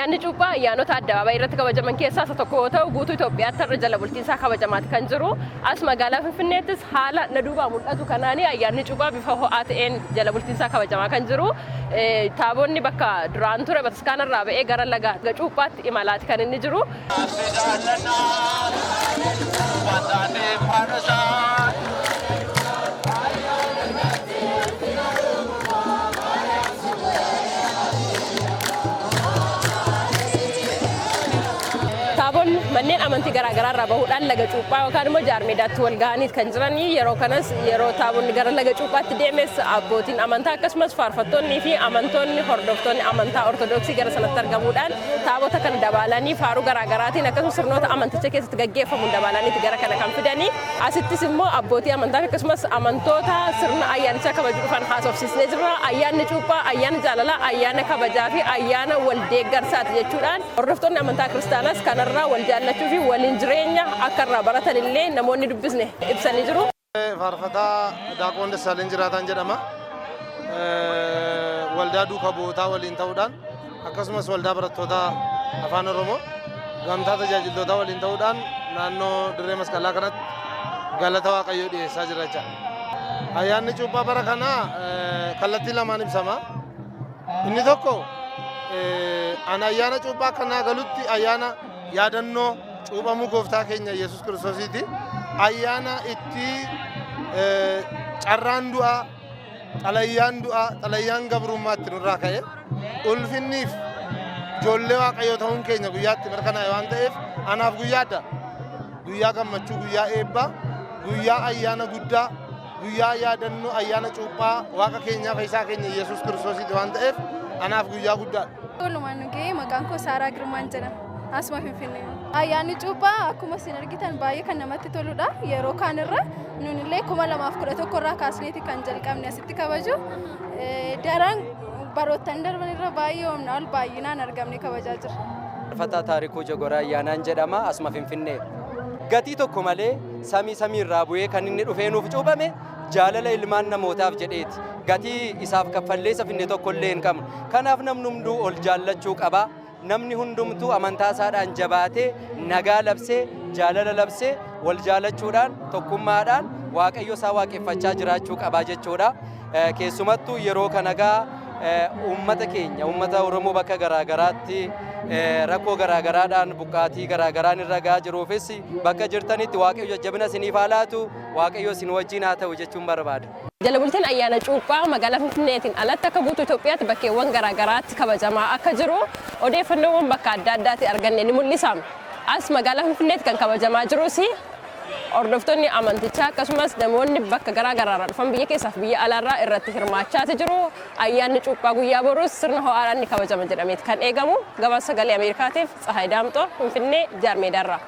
Ayyaanni Cuuphaa ayyaanota addabaabaayii irratti kabajaman keessaa isa tokko yoo ta'u, guutuu Itoophiyaatti har'a jala bultiinsaa kabajamaati kan jiru. As magaalaa Finfinneettis haala na duubaa mul'atu kanaani ayyaanni Cuuphaa bifa ho'aa ta'een jala bultiinsaa kabajamaa kan jiru. Taabonni bakka duraan ture bataskaana irraa ba'ee gara laga Cuuphaatti imalaati kan inni jiru. Taabonni manneen amantii garaagaraa irraa bahuudhaan laga Cuuphaa yookaan immoo Jaarmeedaatti wal ga'aniit kan jiranii. Yeroo kanas yeroo taabonni gara laga Cuuphaatti deemes abbootiin amantaa akkasumas faarfattoonnii fi amantoonni hordoftoonni amantaa Ortodoksii gara sanatti argamuudhaan taabota kana dabaalanii faaruu garaagaraatiin akkasumas sirnoota amanticha keessatti gaggeeffamuun dabaalaniiti gara kana kan fidanii. Asittis immoo abbootii amantaa fi akkasumas amantoota sirna ayyaanichaa kabajuu dhufan haasofsiisnee jirra. Ayyaanni Cuuphaa ayyaana jaalalaa, ayyaana kabajaa fi ayyaana wal deeggarsaati jechuudhaan hordoftoonni amantaa kiristaanaas kanarraa wal jaallachuu fi waliin jireenya akka irraa baratan illee namoonni dubbisne ibsanii jiru. Faarfataa Daaqoon Dassaaleny Jiraataan jedhama. Waldaa duuka bu'ootaa waliin ta'uudhaan akkasumas waldaa barattoota afaan Oromoo gamtaa tajaajiltootaa waliin ta'uudhaan naannoo dirree masqalaa kanatti galata Waaqayyoo dhiyeessaa jira jechaadha. Ayyaanni Cuuphaa bara kanaa kallattii lamaan ibsama. Inni tokko an ayyaana Cuuphaa akkanaa galutti ayyaana yaadannoo cuuphamuu gooftaa keenya Yesuus Kiristoosiiti. Ayyaana itti carraan du'aa, xalayyaan du'aa, xalayyaan gabrummaa itti nurraa ka'e ulfinniif ijoollee Waaqayyoo ta'uun keenya guyyaatti mirkanaa'e waan ta'eef anaaf guyyaa adda. Guyyaa gammachuu, guyyaa eebbaa, guyyaa ayyaana guddaa, guyyaa yaadannoo ayyaana Cuuphaa Waaqa keenyaa fayyisaa keenya Yesuus Kiristoosiiti waan ta'eef anaaf guyyaa guddaadha. Walumaan nu ga'ee, maqaan koo Saaraa Girmaan jedhama. Asuma Finfinnee. Ayyaanni Cuuphaa akkuma isin argitan baay'ee kan namatti toludha. Yeroo kaan irra nun illee 2011 irraa kaasneeti kan jalqabne asitti kabaju. Daran baroottan darban irra baay'ee humna ol baay'inaan argamne kabajaa jira. Faarfataa Taarikuu Jagoraa Ayyaanaan jedhama, asuma Finfinnee. Gatii tokko malee samii samiirraa bu'ee kan inni dhufee nuuf cuuphame jaalala ilmaan namootaaf jedheeti. Gatii isaaf kaffallee isa finne tokko illee hin qabnu. Kanaaf namni hunduu ol jaallachuu qaba. Namni hundumtuu amantaa isaadhaan jabaatee nagaa labsee, jaalala labsee, wal jaalachuudhaan, tokkummaadhaan Waaqayyo isaa waaqeffachaa jiraachuu qaba jechuudha. Keessumattuu yeroo kana gaa uummata keenya, uummata Oromoo bakka garaagaraatti rakkoo garaagaraadhaan buqqaatii garaagaraan irra gahaa jiruufis bakka jirtanitti Waaqayyo jajjabina isiniif haa laatu, Waaqayyo isin wajjin haa ta'u jechuun barbaada. Jala bultiin ayyaana Cuuphaa magaalaa Finfinneetiin alatti akka guutuu Itoophiyaatti bakkeewwan garaagaraatti kabajamaa akka jiru odeeffannoowwan bakka adda addaatti arganne ni mul'isa. As magaalaa Finfinneetti kan kabajamaa jirus hordoftoonni amantichaa akkasumas namoonni bakka garaa garaarraa dhufan biyya keessaaf biyya alaarraa irratti hirmaachaati jiru. Ayyaanni Cuuphaa guyyaa boruus sirna ho'aadhaan ni kabajama jedhameeti kan eegamu. Gabaasa Sagalee Ameerikaatiif Tsahaay Daamxoo, Finfinnee, Jaarmeedaarraa.